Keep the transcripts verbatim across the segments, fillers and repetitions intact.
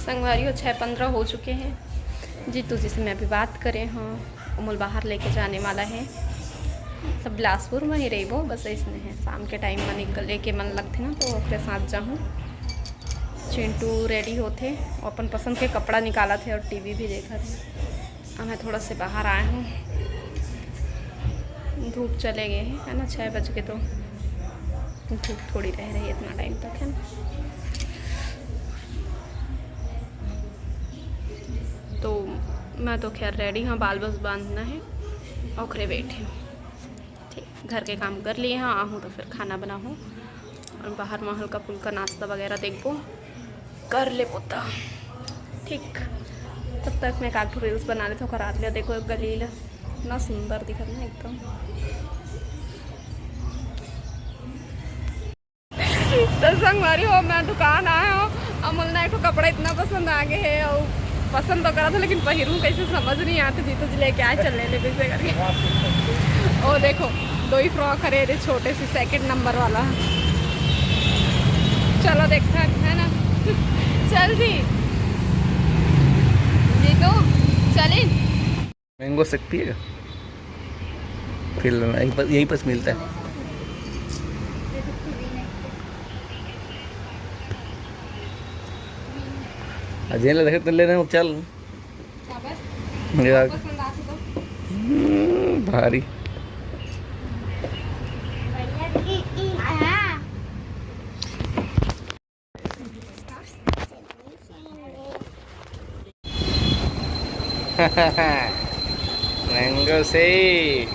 संगवारी हो, छः पंद्रह हो चुके हैं। जीतू जी से मैं अभी बात करे हूँ, वो मोला बाहर लेके जाने वाला है। सब बिलासपुर में ही रहिबो, बस इसने है शाम के टाइम में निकले के मन लगथे ना, तो ओकरे साथ जाहूँ। चिंटू रेडी होथे, वो अपन पसंद के कपड़ा निकालत हे और टीवी भी देखत हे। अब मैं थोड़ा से बाहर आए हूँ, धूप चले गए हैं, है ना, छः बज के, तो धूप थोड़ी रह रही है इतना टाइम तक, है ना। तो मैं तो खैर रेडी हूँ, बाल बस बांधना है, ओकरे बैठे हूँ। ठीक, घर के काम कर लिए हैं, आहूँ तो फिर खाना बनाहूँ और बाहर में हल्का फुल्का नाश्ता वगैरह देखबो, कर ले पोता। ठीक, तब तक मैं काकू रील्स बना लेते हो, करा ले। देखो एक गली ला, इतना सुंदर दिखत ना एकदम। तो संगवारी हो, मैं दुकान आए हूँ, अमुल ना एक ठो कपड़ा इतना पसंद आ गए है और पसंद तो करा था, लेकिन पहिरूँ कैसे समझ नहीं आते। जीतू जी लेके आए, चल ले ले पैसे करके। ओ देखो, दो ही फ्रॉक हरे रे, छोटे से सेकंड नंबर वाला। चलो देखते हैं, है ना। चल जी, जीतू, चली। मैंगो शेक पिएगा? फिर लेना, यहीं पर, यहीं पर मिलता है। अजय ने देखे तो ले रहे हो, चल। यार। हम्म, भारी। Mango shake.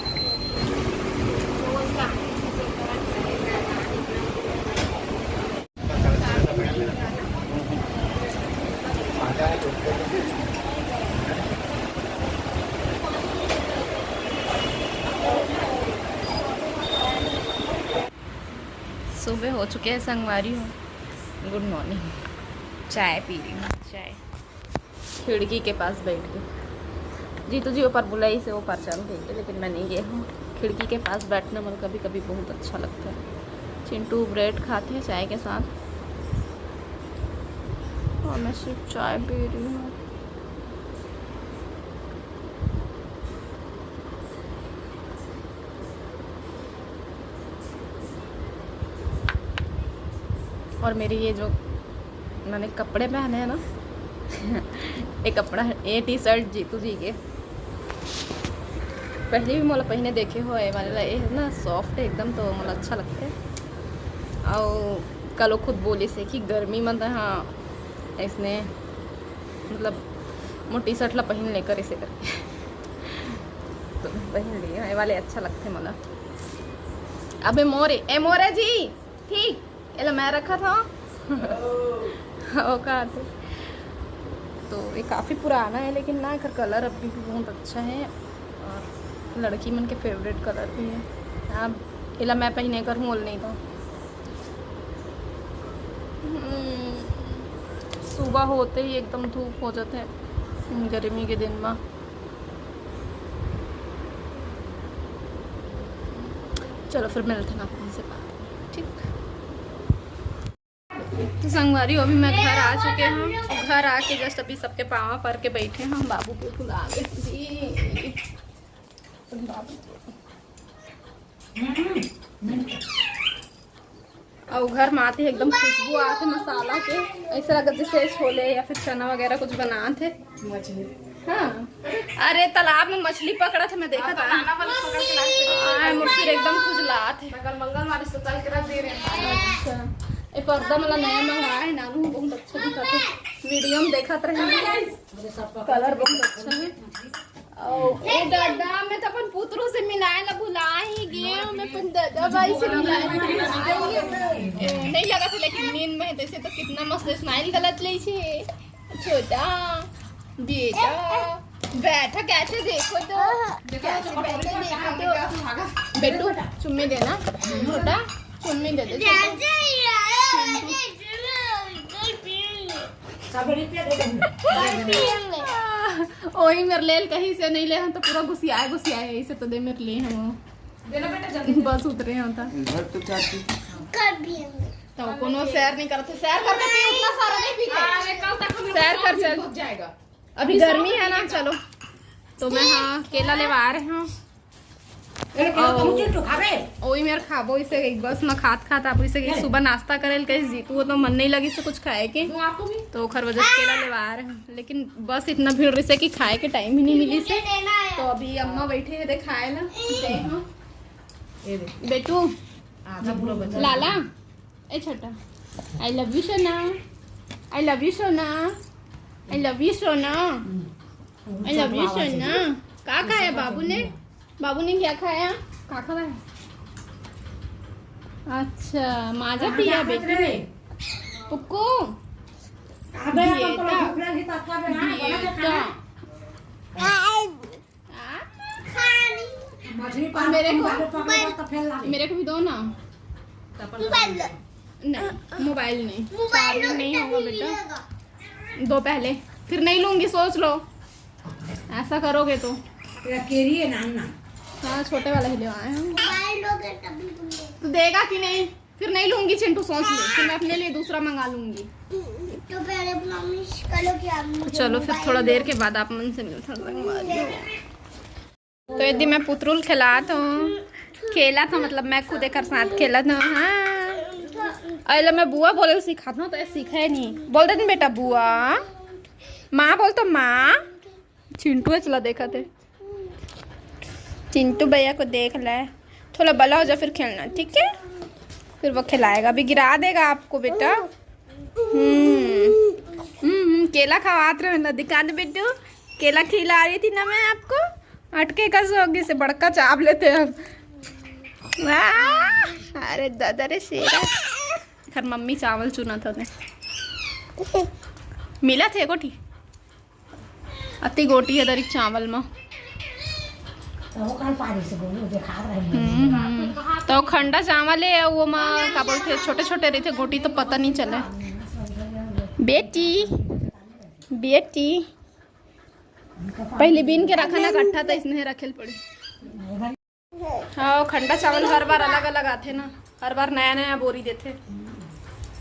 सुबह हो चुके हैं संगवारी हो। गुड मॉर्निंग। चाय पी रही हूँ, चाय। खिड़की के पास बैठ के। जीतू जी ऊपर बुलाई से ऊपर चल गई है, लेकिन मैं नहीं गई हूँ। खिड़की के पास बैठना मन कभी कभी बहुत अच्छा लगता है। चिंटू ब्रेड खाते हैं चाय के साथ, और मैं सिर्फ चाय पी रही हूँ। और मेरी ये जो मैंने कपड़े पहने हैं ना, ये कपड़ा है, ये टी शर्ट जीतू जी के। पहले भी मोला पहिने देखे हो ये वाले ला, ये ना सॉफ्ट है एकदम, तो मोला अच्छा लगता है। और कल वो खुद बोली से कि गर्मी में तो हाँ इसने मतलब मोर टी शर्ट ला पहिन लेकर ऐसे करके तो पहिन लिए। ये वाले अच्छा लगते मोला। अबे मोरे, ए मोरे जी, ठीक, एला मैं रखा था। औकात है। तो ये काफ़ी पुराना है, लेकिन ना एकर कलर अभी भी बहुत अच्छा है और लड़की मन के फेवरेट कलर भी है। अब एला मैं पहिने कर मोल नहीं था। हम्म, सुबह होते ही एकदम धूप हो जाते हैं गर्मी के दिन में। चलो फिर मिलते हैं आप से बात, ठीक। तो संगवारी, अभी मैं घर आ चुके हैं। घर आके जस्ट अभी सबके पाँव पर के बैठे हैं। बाबू बिल्कुल आ गए जी। बाबू। और घर में आते ही एकदम खुशबू आते मसाला के, ऐसा लगता जैसे छोले या फिर चना वगैरह कुछ बनाते। मछली। हाँ, अरे तालाब में मछली पकड़ा था, मैं देखा था। हाँ, मोर सिर एकदम खुजलात है। कल मंगलवार से कल के रख दे रहे हैं। अच्छा, ये पर्दा मला नया मंगाया है नानू, बहुत अच्छा दिखा था, वीडियो में देखा रहे। कलर बहुत अच्छा है। ओ, ओ दादा, मैं तो अपन पुतरू से मिलाए ला भुला ही गए हूँ। मैं अपन दादा भाई से मिलाए ला भुला ही गए। ए, नहीं लगा था, लेकिन नींद में है, तो इसे तो कितना मस्त स्माइल गलत ले छे। छोटा बेटा, बैठा कैसे, देखो तो, कैसे बैठा, देखो तो। बेटू, चुम्मी देना, छोटा, चुम्मी दे दे, छोटा। वही मेरे लेल कहीं से नहीं ले हम तो पूरा गुसियाए गुसियाए, इसे तो दे मेरे लिए हम। देना बेटा, जल्दी। बस उतरे हैं था। घर तो चाची। कर पिएंगे। तो कोनो शेयर नहीं करते, शेयर करके पी, उतना सारा नहीं पीते। हाँ, ये कल तक हम लोग शेयर चल। अभी गर्मी है ना, चलो। तो मैं, हाँ, केला लेवा रहे हूँ। अरे, केला तो मुझे तो खावे। ओही मेर खाबो इसे, एक बस में खात खात आप इसे, सुबह नाश्ता करे ल कहीं जीतू हो तो मन नहीं लगी से कुछ खाए के। तो ओखर वजह से केला लेवा रहे हूँ, लेकिन बस इतना भीड़ रही से कि खाए के टाइम ही नहीं मिली से। तो अभी अम्मा बैठे हैं, दे खाए ना। दे, हाँ। ये दे। बेटू, आधा पूरा बचा। लाला, ए छोटा, I love you सोना, I love you सोना, I love you सोना, I love you सोना। का खाया बाबू ने? बाबू ने क्या खाया? का खाया? अच्छा, माजा पिया बेटी ने। पुक्कू, अबे, ये तो था। भूख लगी तो खा बे, हाँ, ये बना के था। खा। मछली और मेरे को, तो फेल लागे। मेरे को भी दो ना। मोबाइल। नहीं, मोबाइल नहीं। मोबाइल चार्जिंग नहीं होगा बेटा। दो पहले, फिर नहीं लूंगी, सोच लो। ऐसा करोगे तो। तेरा केरी है ना, ना। हाँ, छोटे वाला ही लेवाए हैं। मोबाइल लोगे तभी दूंगी। तो देगा कि नहीं? फिर नहीं लूंगी चिंटू, सोच ले, फिर मैं अपने लिए दूसरा मंगा लूंगी। तो पहले promise करो कि आप मुझे चलो, फिर mobile थोड़ा देर के बाद आप मन से मिलते हैं। तो यदि मैं पुतरुल खेलात हूँ, खेलत हूँ, मतलब मैं खुद एकर साथ खेलत हूँ। हाँ, अरे मैं बुआ बोले सिखात हूँ तो ये सीखे नहीं। बोल दे बेटा बुआ, माँ बोल तो माँ। चिंटू चला देखा थे। चिंटू भैया को देख ले, थोड़ा बड़ा हो जा फिर खेलना, ठीक है? फिर वो खिलाएगा, अभी गिरा देगा आपको बेटा। हम्म। हम्म, हम्म, केला खवात रहे ना, दिखा दे बेटू, केला खिला रही थी ना मैं आपको। अटके का सो होगी से बड़का चाप लेते हैं हम। वाह, अरे दादा रे शेरा। खर मम्मी चावल चुना था ने। मिला थे गोटी। अति गोटी है दरिक चावल मा। तो वो कल पारी से बोलो, देखा रहे हैं। हम्म, हम्म। तो खंडा चावल है, वो माँ का बोलते छोटे छोटे रहते, गोटी तो पता नहीं चले। बेटी, बेटी, पहले बीन के रखा ना, इकट्ठा तो इसने रखेल पड़ी। हाँ, खंडा चावल हर बार अलग अलग आथे ना, हर बार नया नया बोरी देथे।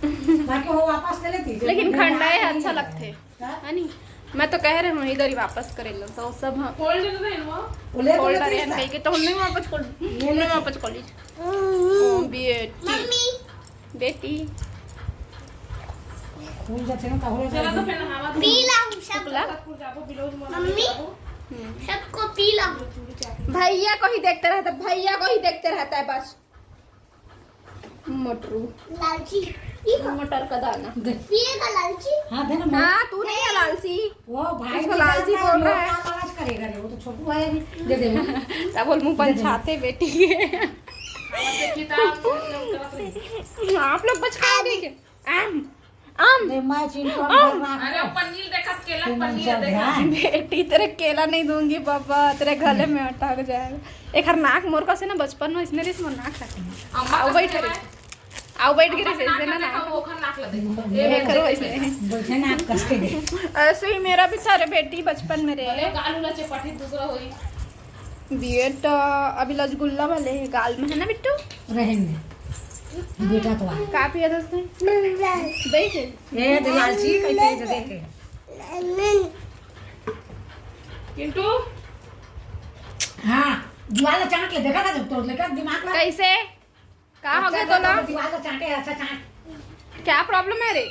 बाकी वो वापस ले लेती, जो लेकिन खंडा ये अच्छा लगथे, हाँ? है नी? मैं तो कह रहे हूँ इधर ही वापस करे लो, तो सब हाँ। Fold तो है वो। वो ले तो फोल्ड लेती है इसका। कहीं के तो हमने वापस खोल, ले हमने लेती। वापस खोली। ओ, बेटी। मम्मी। बेटी। फूल जाते हैं, तो हो जाते हैं। पी लाऊं सब। शुक्ला? मम्मी, हम्म। सबको पी लाऊं। भैया को ही देखते रहता, भैया को ही देखते रहता है बस। मोटरू। लालची। ये मटर का दाना। दे। पिएगा लालची? हाँ, दे ना, हाँ, तू नहीं है लालची। वो भाई इसको भी लालची जानता है, बोल रहा है। लोग का लालच करेगा रे, वो तो छोटू है अभी। दे दे। क्या बोल, मुंह दे दे। पंचाते बेटी के। आप लोग बचकाओगे क्या? आम, आम। दे, मैं चिंटू आम। अरे, पनीर देखा, केला, पनीर देखा। बेटी, तेरे केला नहीं दूंगी बाबा, तेरे गले में अटक जाएगा। एक हर नाक मोर का से ना बचपन में इसने रिस मोर नाक रखे। अम्मा आओ बैठ रे। आओ बैठ के रे, से ना नाक। वो खर नाक लगे। ये करो ऐसे। बोलते ना आप कस के दे। ऐसे ही मेरा भी सारे बेटी बचपन में रे। गाल उला चपाटी दूसरा होई। बेटा, अभी रसगुल्ला वाले है गाल में, है ना बिट्टू? रहने दे। बेटा तो आ। का पिया था उसने? दही से? ये दे लालची, कहीं पे दे के। चिंटू? हाँ, दीवार चाट ले, देखा था जब तो लेकर दिमाग में। कैसे? का हो गया दोनों? दीवार चाटे, अच्छा चाट। क्या प्रॉब्लम है रे?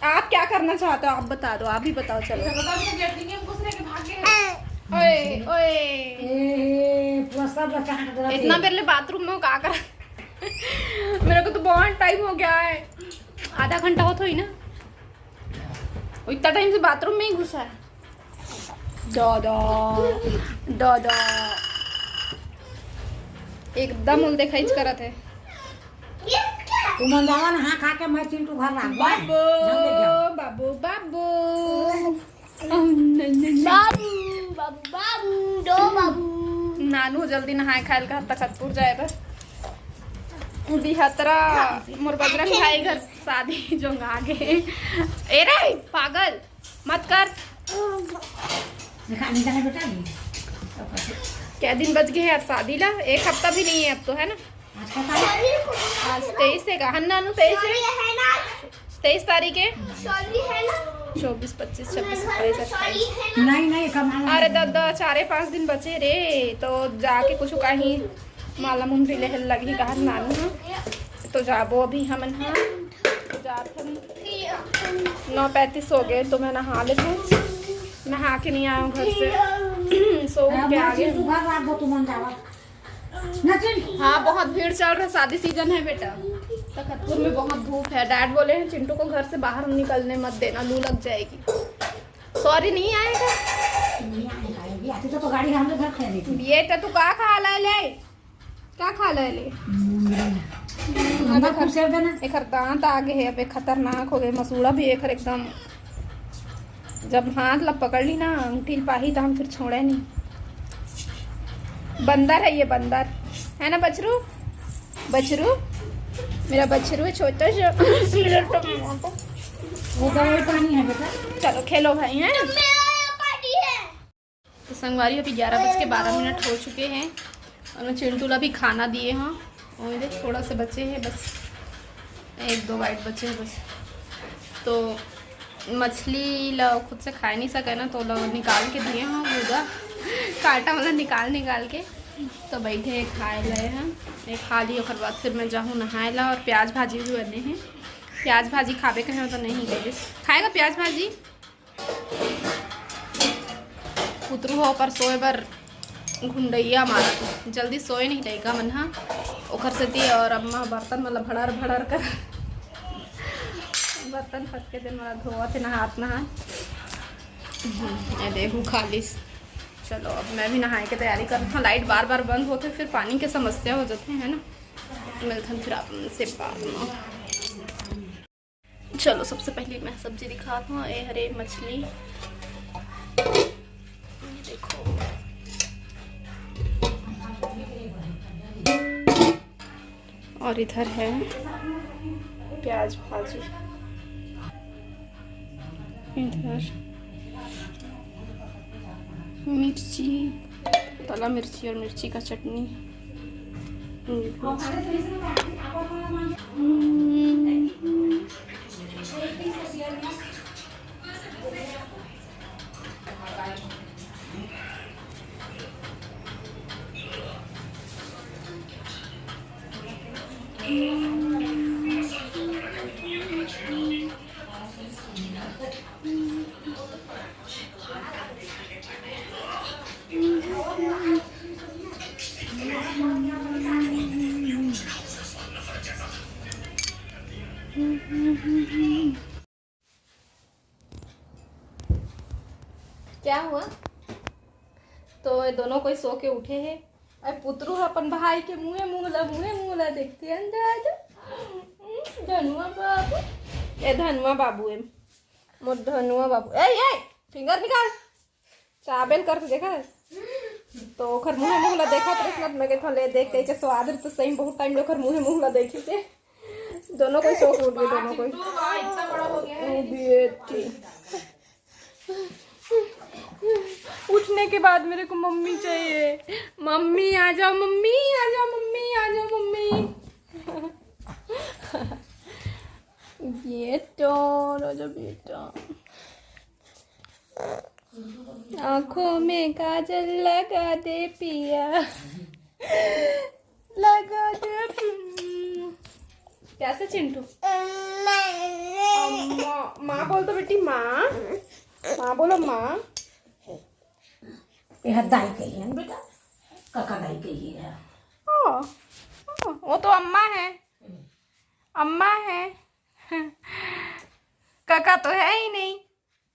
आप क्या करना चाहते हो, आप बता दो, आप ही बताओ। चलो। ओए, ओए। ए, पूरा सब लोग चाट दे रहा इतना है। मेरे लिए बाथरूम में वो का कर। मेरे को तो बहुत टाइम हो गया है, आधा घंटा हो तो ही ना, वो इतना टाइम से बाथरूम में ही घुसा है। दादा, दादा, एकदम उल देखाइच करत है। तू मन जावा ना, हाँ, खा के मैं चिंटू घर राख। बाबू, बाबू, बाबू। बाबू, बाबू, बाबू, दो बाबू। नानू जल्दी नहाए खाए ल कहा तखतपुर जाए बर। बिहतरा मोर बजरंग भाई घर शादी जोंगा गे। ए रे पागल, मत कर। दिखा, नहीं जाना बेटा, नहीं। क्या दिन बच गए यार शादी ला, एक हफ्ता भी नहीं है अब तो, है ना? आज का तारीख? आज तेईस है का? हन्ना नु तेईस है? तेईस तारीख है। चौबीस, पच्चीस, छब्बीस, सत्ताईस, अट्ठाईस। नहीं, नहीं, कमाल। अरे दादा, चारे पाँच दिन बचे रे, तो जाके कुछ कहीं माला मुंदरी लेहे लगही कहत नानू ह। तो जाबो अभी हमन ह। जात हन। नौ पैंतीस हो गए, तो मैं नहा लेथों। नहा के नहीं आया हूँ घर से। सो उठ के आ गए। हाँ, बहुत भीड़ चल रहा, शादी सीजन है बेटा। तखतपुर में बहुत धूप है। डैड बोले हैं, "चिंटू को घर से बाहर निकलने मत देना, लू लग जाएगी।" सॉरी, नहीं आएगा। नहीं आएगा, ये आती तो, तो गाड़ी हम लोग घर खड़े देती। बेटा, तू का खा ले? का खा ले ले? हम्म, हम्म, हम अबे लोग खर-, कुछ देना। एकर दांत आ गए हे, अबे खतरनाक हो गए। मसूड़ा भी एकर एकदम, जब हाथ ला पकड़ ली ना, अंगठी ल पाही, तो हम फिर छोड़े नहीं। बंदर है ये, बंदर है ना बछरू? बछरू, मेरा बछरू है छोटा सा। वो दवाई पानी है बेटा। चलो खेलो भाई, हैं? तो संगवारी, अभी ग्यारह बज के बारह मिनट हो चुके हैं और मैं चिंटू ला भी खाना दिए हाँ। और ये थोड़ा सा बचे हैं बस, एक दो बाइट बचे हैं बस। तो मछली ला खुद से खाए नहीं सके ना, तो ला निकाल के दिए हाँ, गुदा कांटा मतलब निकाल निकाल के। तो बैठे हैं खाए ले हैं, ये खा ली, ओकर बाद फिर मैं जाहूँ नहाए ला। और प्याज भाजी भी बने हैं, प्याज भाजी खाबे कहे हो तो नहीं गए खाएगा प्याज भाजी। पुतरू हो पर सोए बर घुंडैया मारत, जल्दी सोए नहीं लइका मन हा, ओकर सेती। और अम्मा बर्तन मन ला भड़र भड़र कर बर्तन फटके दिन मन ला धोवत हे, नहात नहात। हम्म, ये देखू खालिस। चलो अब मैं भी नहाए के तैयारी करत हूँ। लाइट बार बार बंद होथे, फिर पानी के समस्या हो जाथे, है ना। मिलथन फिर आप से बाद में। चलो, सबसे पहले मैं सब्जी दिखात हूँ। ये हरे मछली, ये देखो, और इधर है प्याज भाजी, इधर मिर्ची, तला मिर्ची और मिर्ची का चटनी। हम्म। क्या हुआ? तो ये दोनों कोई सो के उठे हे। अरे पुतरू ह अपन भाई के मुँहे मुँह ला, मुँहे मुँह ला देखथे। अंदर आ जा। धनुआ बाबू, ए धनुआ बाबू, ए मोर धनुआ बाबू, ए, ए, फिंगर निकाल। चाबेल करके देखा है? तो ओखर मुँहे मुँह ला देखत रहिस ना, तो मैं कहत हूँ, "ले देख, कही के स्वाद रही।" तो सही में बहुत टाइम ले ओखर मुँहे मुँह ला देखी के दोनों कोई सो के उठ गए, दोनों कोई। ओ बेटी, उठने के बाद मेरे को मम्मी चाहिए। मम्मी आ जाओ, मम्मी आ जाओ, मम्मी आ जाओ, मम्मी। बेटा, राजा बेटा। आँखों में काजल लगा दे पिया, लगा दे पिया। कैसे चिंटू? अम्मा, माँ बोल दो बेटी, माँ। माँ बोलो, माँ। ये दाई कही है बेटा, काका दाई कही है। ओ, ओ, वो तो अम्मा है, अम्मा है। काका तो है ही नहीं।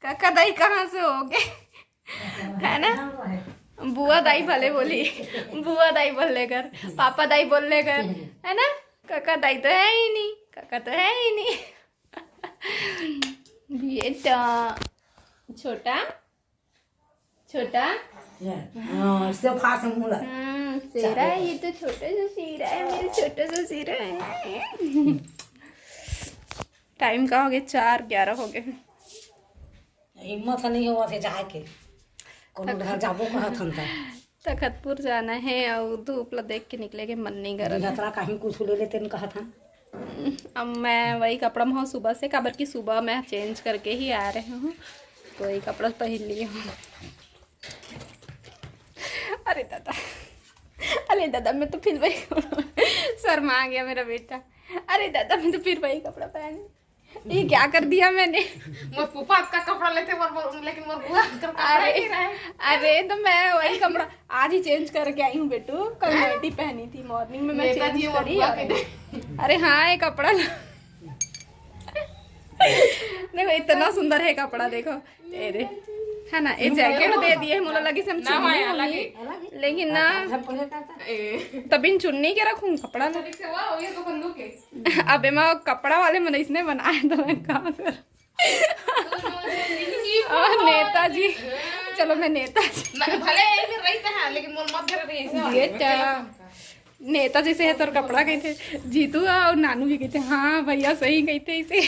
काका दाई कहाँ से हो गए? है ना? बुआ दाई भले बोली, बुआ दाई बोल लेकर, पापा दाई बोल लेकर, है ना? काका दाई तो है ही नहीं, काका तो है ही नहीं। बेटा, छोटा, छोटा। ये, हाँ, इससे फास मुला। हाँ, शेरा है, ये तो छोटा सा शेरा है, मेरा छोटा सा शेरा है। टाइम का हो गया? चार ग्यारह हो गए। हिम्मत नहीं हुआ थे जाए के, कोनो घर जाबो कहत हन त। तखतपुर जाना है और धूप ला देख के निकले के मन नहीं करत। यात्रा कहीं कुछ ले लेते न कहत हन। अब मैं वही कपड़ा में हूँ सुबह से, काबर कि सुबह मैं चेंज करके ही आ रही हूँ, तो वही कपड़ा पहन ली हूँ। अरे दादा, अरे दादा, मैं तो फिर वही शर्मा गया मेरा बेटा। अरे दादा, मैं तो फिर वही कपड़ा पहनी। ये क्या कर दिया मैंने? मोर फूफा अतका कपड़ा लेथे, मोर, मोर, लेकिन मोर बुआ अतका कपड़ा अरे, ही नहीं रहे। अरे, तो मैं वही कपड़ा आज ही चेंज करके आई हूँ बेटू। कल नाइटी पहनी थी, मॉर्निंग में मैं नेताजी चेंज मोर करी बुआ और के दे। अरे हाँ, ये कपड़ा ला। देखो, इतना सुंदर है कपड़ा, देखो। अरे, है ना, ये जैकेट दे दिए, मोला लगी से हम ना चुन्नी माया, होगी, अलग। लेकिन ना, ए। तब इन चुन्नी के रखूँ कपड़ा ला। ठीक से हुआ, ये तो बंदूक है। अब एमा कपड़ा वाले मन इसने बनाए, तो मैं का करूँ? और नेताजी, चलो, मैं नेताजी। ना, भले यही में रहते हैं, लेकिन मोर मत घर रही है, ऐसे ये वाले। क्या? नेताजी से है तोर कपड़ा कहिथे, जीतू और नानू भी कहिथे, हाँ भैया, सही कहिथे इसे।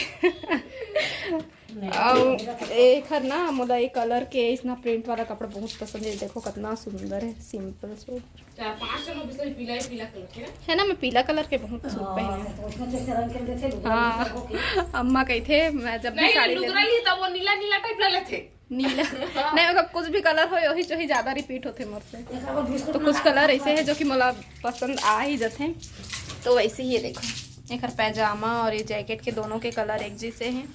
अउ एखर ना, मोला ये कलर के इसना प्रिंट वाला कपड़ा बहुत पसंद है। देखो, कितना सुंदर है, सिंपल सूट। चार पांच ठो लोग इसमें पीला ही पीला कलर के ना। है ना, मैं पीला कलर के बहुत सूट पहने हूँ। तो उसमें जैसे रंग के देखे, लुगरा हाँ। लुगरा होके। अम्मा कहिथे, मैं जब भी नहीं, साड़ी लुगरा लेती ली तब वो नीला नीला टाइप ला लेथे। नीला। नहीं, मतलब, कुछ भी कलर हो, वही जो ही ज्यादा रिपीट होथे मोर से। एक और बिस्कुट तो कुछ मंगा कलर ऐसे है जो कि मोला पसंद आ ही जाते हैं, तो वैसे ही ये देखो, एक पैजामा और ये जैकेट के दोनों के कलर एक जैसे हैं।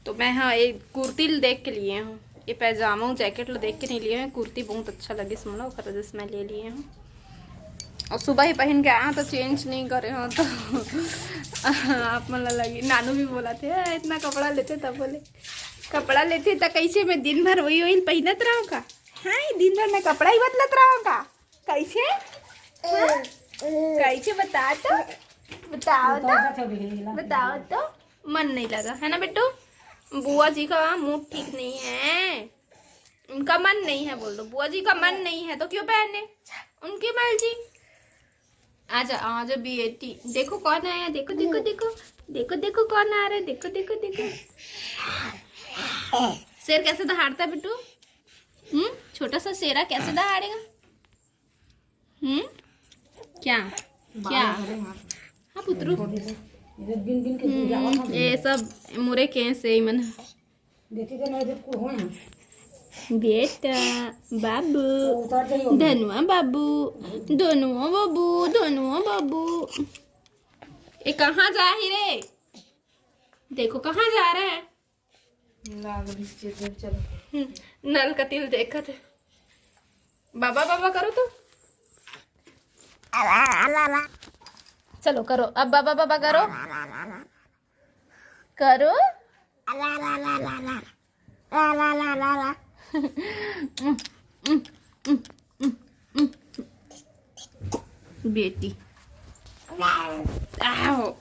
तो मैं, हाँ, एक कुर्ती ल देख के लिए हूँ, ये पैजामा और जैकेट ल देख के नहीं लिए हैं। कुर्ती बहुत अच्छा लगे मोला, ओकर वजह से मैं ले लिए हूँ। और सुबह ही पहन के आया तो चेंज नहीं करे हो तो आप मन ला लगी। नानू भी बोला थे, "ए, इतना कपड़ा लेते तब बोले, कपड़ा लेते त कैसे मैं दिन भर वही वही पहनत रहूँ का? हाँ, दिन भर मैं कपड़ा ही बदलत रहूँ का? कैसे? हाँ? कैसे बता तो, बताओ तो, बताओ तो।" मन नहीं लगा है ना बेटू? बुआ जी का मूड ठीक नहीं है, उनका मन नहीं है, बोल दो, बुआ जी का मन नहीं है तो क्यों पहने? उनकी मर्जी। आजा, आजा बेटी, देखो कौन आया, देखो, देखो, देखो, देखो, देखो कौन आ रहा है, देखो, देखो, देखो। शेर कैसे दहाड़ता है बेटू? हम्म, छोटा सा शेरा कैसे दहाड़ेगा? हम्म, क्या, क्या? हाँ पुत्रू। हम्म, ये सब मुरे केस है मन। बेटा, बाबू, धनुआ बाबू, धनुआ बाबू, धनुआ बाबू। ये कहाँ जा ही रे? देखो कहाँ जा रहा है। चलो। हम्म, नल का तिल देखत है। बाबा, बाबा करो तो। चलो करो, अब बाबा, बाबा करो। करो। बेटी। आओ।